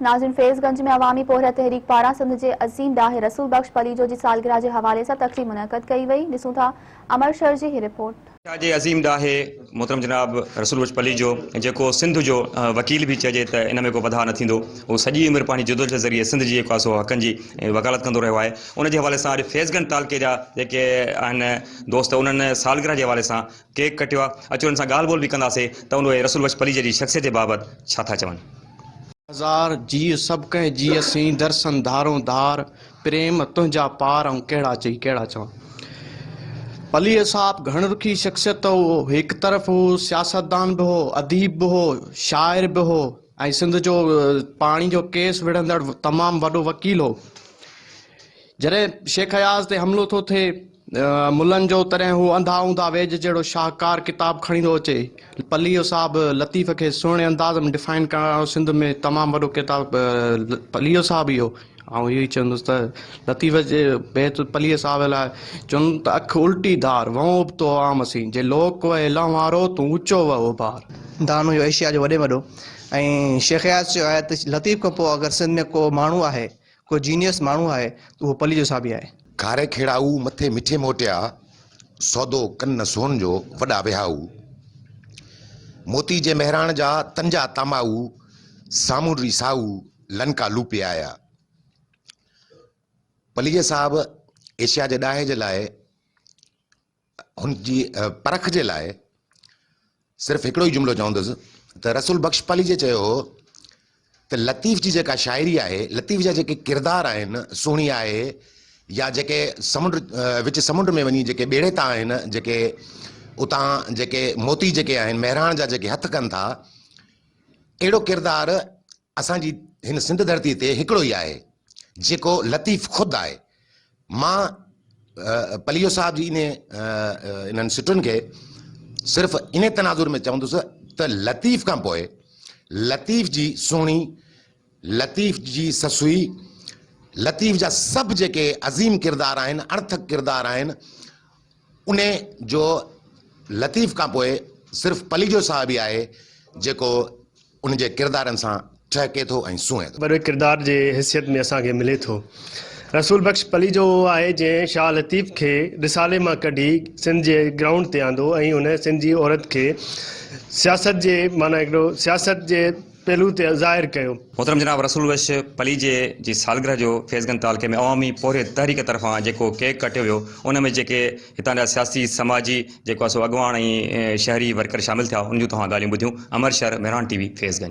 ناظرين فيض گنج ۾ عوامي پورهيت تحريڪ پاران سنڌ جي عظيم ڏاهي رسول بخش پليجو جي سالگرهه جي حوالي سان تقريب منعقد ڪئي وئي ڏسون ٿا امر شر جي هي رپورٽ. شاهه جي عظيم ڏاهي محترم جناب رسول بخش پليجو جيڪو سنڌ جو وڪيل به چئجي ته ان ۾ ڪو وڌاء نه ٿيندو هو سڄي عمر پنهنجي جدوجهد ذريعي سنڌ جي جيڪو آهي سو حقن جي وڪالت ڪندو رهيو آهي ان جي حوالي سان اڄ فيض گنج تعلقي جا جيڪي آهن دوست انهن سالگرهه جي حوالي سان ڪيڪ ڪٽيو آهي اچو انهن سان ڳالهه ٻولهه به ڪنداسي ته اهي رسول بخش پليجي جي شخصيت جي بابت ڇا ٿا چون. هزار جيء سڀ ڪنهن جيء سين درسن ڌارون ڌار پريم تنهنجا پار آئون ڪهڙا چئي ڪهڙا چوان. پليجي صاحب گهڻ رخي شخصيت هو هڪ طرف هو سياستدان به هو اديب به هو شاعر به هو ۽ سنڌ جو پاڻي جو ڪيس وڙهندڙ تمام وڏو وڪيل هو. جڏهن شيخ اياز تي حملو ٿو ٿئي ملن جو تڏهن هو انڌا اونڌا ويڄ جهڙو شاهڪار ڪتاب کڻي ٿو اچي. پليجو صاحب لطيف کي سهڻي انداز ۾ ڊفائن ڪرڻ وارو سنڌ ۾ تمام وڏو ڪتاب پليجو صاحب ئي هو. آئون اهو ئي چوندس ته لطيف جي بيت پليجي صاحب لاء چون ته اک الٽي ڌار، وئون ابتو عام سين، جي لوڪ وهي لهوارو، تون اوچو وهه اڀار. دان هيو ايشيا جو وڏي ۾ وڏو ۽ شيخ اياز چيو آهي ته لطيف کان پوء اگر سنڌ ۾ ڪو ماڻهو آهي ڪو جينيئس ماڻهو آهي ته اهو پليجو صاحب ئي آهي. کاري کيڙائو مٿي مٺي موٽيا، سودو ڪن نه سون جو وڏا وهائو. موتي جي مهراڻ جا تن جا تامائو، سامونڊري سائو لنڪا لوپي آيا. پليجي صاحب ايشيا جي ڏاهي جي لاء هن جي پرک جي لاء صرف هڪڙو ئي جملو چوندس ته رسول بخش پليجي چيو هو ته لطيف جي جيڪا شاعري آهي، لطيف جا جيڪي ڪردار آهن، سهڻي آهي يا جيڪي سمنڊ وچ سمنڊ ۾ وڃي جيڪي ٻيڙي تان آهن، جيڪي اتان جيڪي موتي جيڪي آهن مهراڻ جا جيڪي هٿ ڪن ٿا، اهڙو ڪردار اسان جي هن سنڌ ڌرتي تي هڪڙو ئي آهي جيڪو لطيف خود آهي. مان پليجو صاحب جي انهي انهن سٽن کي صرف انهي تناظر ۾ چوندس ته لطيف کان پوء لطيف جي سهڻي، لطيف جي سسئي، لطيف جا سڀ جيڪي عظيم ڪردار آهن، اڻٿڪ ڪردار آهن، انهي جو لطيف کان پوء صرف پليجو صاحب ئي آهي جيڪو ان جي ڪردارن سان ٺهڪي ٿو ۽ سونهين ٿو. وڏي ڪردار جي حيثيت ۾ اسان کي ملي ٿو. رسول بخش پليجو اهو آهي جنهن شاهه لطيف کي رسالي مان ڪڍي سنڌ جي گرائونڊ تي آندو ۽ هن سنڌ جي عورت کي سياست جي معنيٰ هڪڙو سياست جي پهلو تي ظاهر ڪيو. محترم جناب رسول بخش پليجي جي سالگرهه جو فيض گنج تعلقي ۾ عوامي پورهيت تحريڪ طرفان جيڪو ڪيڪ ڪٽيو ويو ان ۾ جيڪي هتان جا سياسي سماجي جيڪو آهي سو اڳواڻ ۽ شهري ورڪر شامل ٿيا ان جون توهان ڳالهيون ٻڌيون امر شهر مهراڻ ٽي وي فيض گنج.